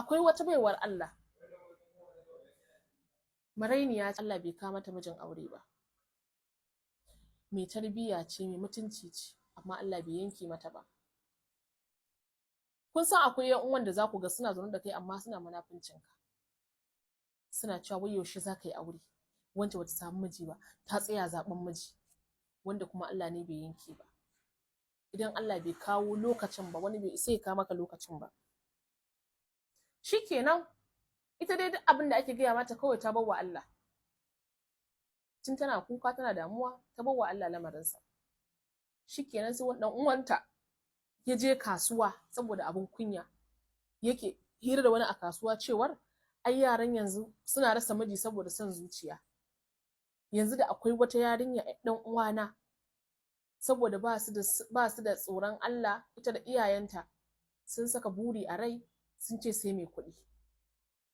Akwai wata baiwar Allah, marainiya, Allah bai kawo mata mijin aure ba. Mai tarbiyya ce, mai mutunci ce, amma Allah bai yanke mata ba. Kun san akwai yan uwan da za ku ga suna zaune da kai, amma suna munafuncin ka, suna cewa wai yaushe za ka yi aure, wance bata samu miji ba, ta tsaya zaben miji, wanda kuma Allah ne bai yanke ba. Idan Allah bai kawo lokacin ba, wani bai isa ya kawo maka lokacin ba. Shikenan, ita dai duk abin da ake gaya mata kawai ta bar wa Allah. Tun tana kuka tana damuwa, ta bar wa Allah lamarinsa. Shikenan, sai wani dan uwanta ya je kasuwa, saboda abin kunya yake hira da wani a kasuwa cewar ai yaran yanzu suna rasa miji saboda son zuciya. Yanzu da akwai wata yarinya dan uwana, saboda ba su da tsoron Allah, ita da iyayenta sun saka buri a rai, sun ce sai mai kuɗi.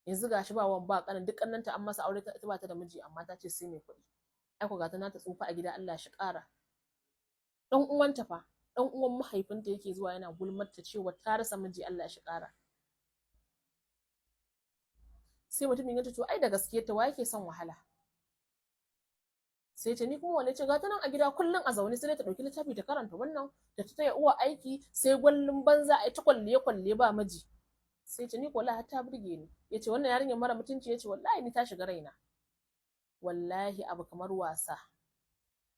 Yanzu gashi ba wan ba kanin, duk kannanta an masa aure, ita ba ta da miji, amma ta ce sai mai kuɗi. Ai ko ga ta ta tsufa a gida, Allah shi ƙara. Dan uwanta fa, dan uwan mahaifinta, yake zuwa yana gulmarta cewa ta rasa miji, Allah shi ƙara. Sai mutumin ya ce, "To ai da gaske ta, wa yake son wahala?" Sai ce, "Ni kuma wani ce ga ta nan a gida kullum a zaune, sai ta ɗauki littafi ta karanta, wannan da ta taya uwa aiki, sai gwallin banza, ai ta kwalle kwalle, ba miji." Sai ce, "Ni ko wallahi ta burge ni." Yace, "Wannan yarinyar mara mutunci." Yace, "Wallahi ni ta shiga raina." Wallahi abu kamar wasa,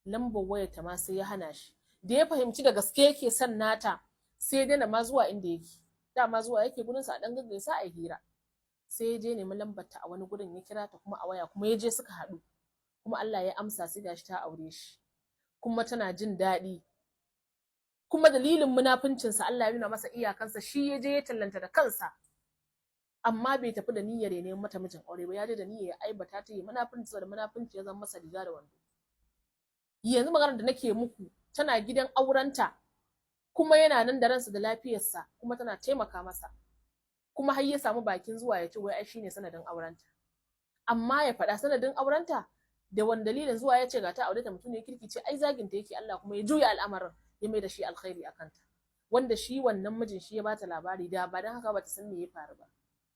lambar wayar ta ma sai ya hana shi. Da ya fahimci da gaske yake son nata, sai ya daina ma zuwa inda yake. Dama zuwa yake gurin sa a dan gaggaisa a hira. Sai ya je nemi lambar ta a wani gurin, ya kira ta kuma a waya, kuma ya je suka haɗu, kuma Allah ya amsa, sai gashi ta aure shi, kuma tana jin daɗi. Kuma dalilin munafuncinsa Allah ya nuna masa iyakansa. Shi ya je ya tallanta da kansa, amma bai tafi da niyyar ya nemi mata mijin aure ba, ya je da niyyar ya aibata ta, yi munafunci, da munafunci ya zama masa riga da wando. Yanzu maganar da nake muku, tana gidan aurenta, kuma yana nan da ransa da lafiyarsa, kuma tana taimaka masa. Kuma har ya samu bakin zuwa ya ce wai ai shine sanadin aurenta. Amma ya faɗa sanadin aurenta da wani dalilin zuwa ya ce ga ta aure ta, mutum ne kirki ce, ai zagin ta yake. Allah kuma ya juya al'amarin, ya mai da shi alkhairi a kanta. Wanda shi wannan mijin shi ya bata labari, da ba dan haka bata san me ya faru ba.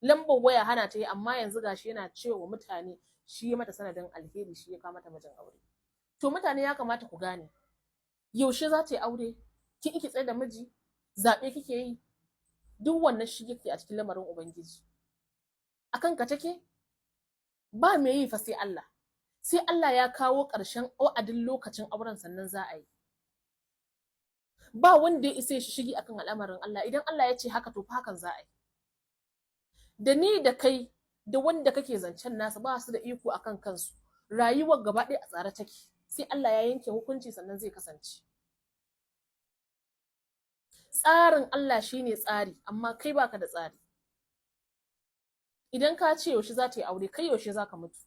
Lambar waya hana ta yi, amma yanzu gashi yana cewa mutane shi ya mata sanadin alheri, shi ya kawo mata mijin aure. To mutane, ya kamata ku gane, yaushe za ta yi aure, kin iki tsaye da miji, zaɓe kike yi, duk wannan shi yake a cikin lamarin Ubangiji. Akan ka take ba me yi fa sai Allah. Sai Allah ya kawo ƙarshen wa'adin lokacin auren sannan za a yi. Ba wanda ya isa ya shigi akan al'amarin Allah. Idan Allah ya ce haka, to fa hakan za a yi. Da ni da kai da wanda kake zancen nasa, ba su da iko akan kansu. Rayuwar gaba ɗaya a tsare take, sai Allah ya yanke hukunci sannan zai kasance. Tsarin Allah shine tsari, amma kai baka da tsari. Idan ka ce yaushe za ta yi aure, kai yaushe za ka mutu,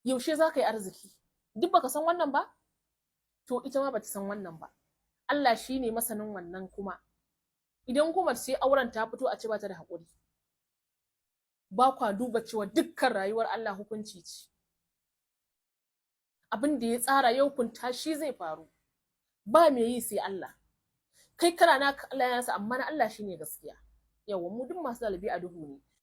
yaushe za ka yi arziki, duk baka san wannan ba. To ita ma bata san wannan ba. Allah shine masanin wannan. Kuma idan kuma sai auren ta fito a ce bata da haƙuri, ba kwa duba cewa dukkan rayuwar Allah hukunci ce. Abin da ya tsara ya hukunta shi zai faru, ba me yi sai Allah. Kai kana naka, Allah ya nasa, amma na Allah shine gaskiya. Yawa, mu duk masu lalibi a duhu ne.